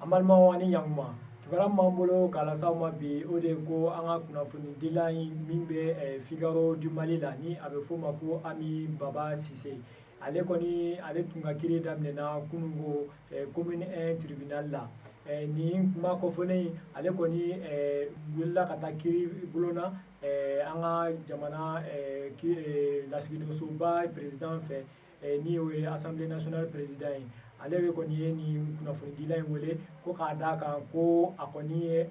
An balimaw, ani ɲankuma. Kibaruya min b'an bolo k'a lase aw ma bi, o de ye ko an ka kunnafonidila in min bɛ Figaro du Mali la, ni a bɛ f'o ma ko Ami Baba Sise, ale kɔni, ale tun ka kiiri daminɛna kununko commune 1 tribunal la. Nin kuma kɔfɔlen, ale kɔni wulila ka taa kiiri bulon na, an ka jamana lasigidensoba président fɛ, ni o ye Assemblée nationale président ye. Ale de kɔni ye nin kunnafonidila in wele ko k'a d'a kan ko a kɔni ye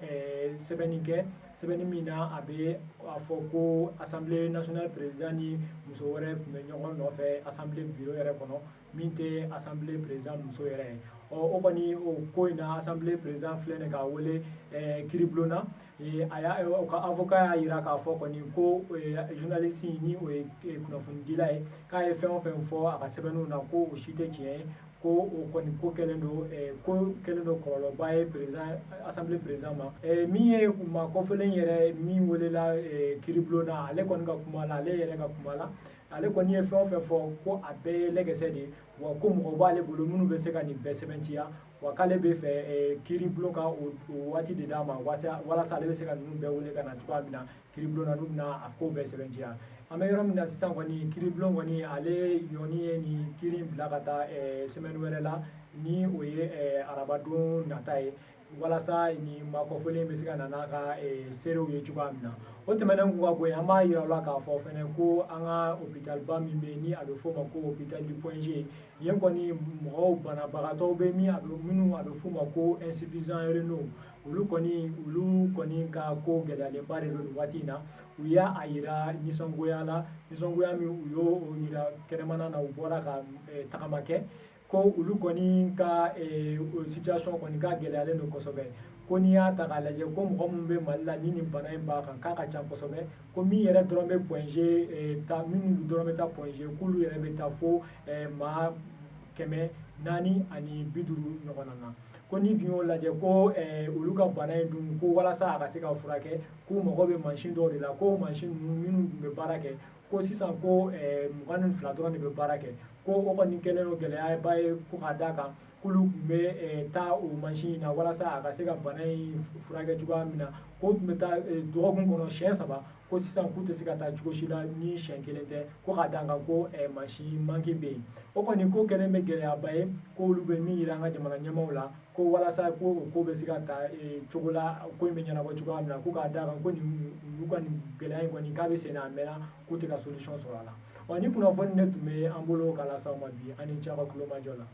sɛbɛnni kɛ, sɛbɛnni min na a bɛ a fɔ ko Assemblée nationale président ni muso wɛrɛ tun bɛ ɲɔgɔn nɔfɛ Assemblée bureau yɛrɛ kɔnɔ, min tɛ Assemblée président muso yɛrɛ ye. Ɔ, o kɔni, o ko in na, Assemblée président filɛ nin k'a wele kiiribulon na. A y'a o ka avocat y'a jira k'a fɔ kɔni ko journaliste, ni o ye kunnafonidila ye, k'a ye fɛn o fɛn fɔ a ka sɛbɛnniw na, ko o si tɛ tiɲɛ ye, ko o kɔni ko kɛlen don kɔlɔlɔba ye président, Assemblée président ma. Min ye maa kɔfɔlen yɛrɛ min welela kiiribulon na, ale kɔni ka kuma la, ale yɛrɛ ka kuma la, ale kɔni ye fɛn o fɛn fɔ, ko a bɛɛ ye lɛgɛsɛ de ye, wa ko mɔgɔ b'ale bolo minnu bɛ se ka nin bɛɛ sɛbɛntiya, wa k'ale bɛ fɛ kiiribulon ka o waati de d'a ma walasa ale bɛ se ka ninnu bɛɛ wele ka na cogoya min na kiiribulon na, n'u bɛna a ko bɛɛ sɛbɛntiya. An bɛ yɔrɔ min na sisan kɔni, kiiribulon kɔni, ale yɔni ye nin kiiri in bila ka taa semaine wɛrɛ la, ni o ye arabadon nata ye, walasa nin maa kɔfɔlen bɛ se ka na n'a ka seerew ye cogoya min na. O tɛmɛnen kɔ ka bɔ yen, an b'a yira aw la k'a fɔ fɛnɛ ko an ka hôpital ba min bɛ yen, ni a bɛ f'o ma ko hôpital du Point G, yen kɔni mɔgɔw, banabagatɔw bɛ min a bɛ minnu a bɛ f'u ma ko insuffisants rénaux, olu kɔni ka ko gɛlɛyalenba de don nin waati in na. U y'a yira nisɔngoya la, nisɔngoya min u y'o yira kɛnɛmana na, u bɔra ka tagama kɛ, ko olu kɔni ka situation kɔni ka gɛlɛyalen don kosɛbɛ, ko n'i y'a ta k'a lajɛ, ko mɔgɔ minnu bɛ Mali la ni nin bana in b'a kan, k'a ka ca kosɛbɛ, ko min yɛrɛ dɔrɔn bɛ Point G ta, minnu dɔrɔn bɛ taa Point G, k'olu yɛrɛ bɛ taa fo maa 450 ɲɔgɔnna na. Ko ni dun y'o lajɛ, ko olu ka bana in dun, ko walasa a ka se ka furakɛ, k'u mago bɛ mansin dɔw de la, ko mansin ninnu minnu tun bɛ baara kɛ, ko sisan ko 22 dɔrɔn de bɛ baara kɛ, ko o kɔni kɛlen don gɛlɛyaba ye, ko ka d'a kan k'olu tun bɛ taa o mansin in na walasa a ka se ka bana in furakɛ cogoya min na, k'o tun bɛ taa dɔgɔkun kɔnɔ siɲɛ saba, ko sisan k'u tɛ se ka taa cogo si la ni siɲɛ kelen tɛ, ko ka d'a kan ko mansin manque bɛ yen. O kɔni ko kɛlen bɛ gɛlɛyaba ye, k'olu bɛ min yira an ka jamana ɲɛmaaw la, ko walasa ko o ko bɛ se ka ta cogo la, ko in bɛ ɲɛnabɔ cogoya min na, ko k'a d'a kan ko nin olu ka nin gɛlɛya in kɔni, k'a bɛ sen na, a mɛnna, k'u tɛ ka solution sɔrɔ a la. Ɔ, ni kunnafoni de tun bɛ an bolo k'a lase aw ma bi. An ni ce aw ka tulomajɔ la.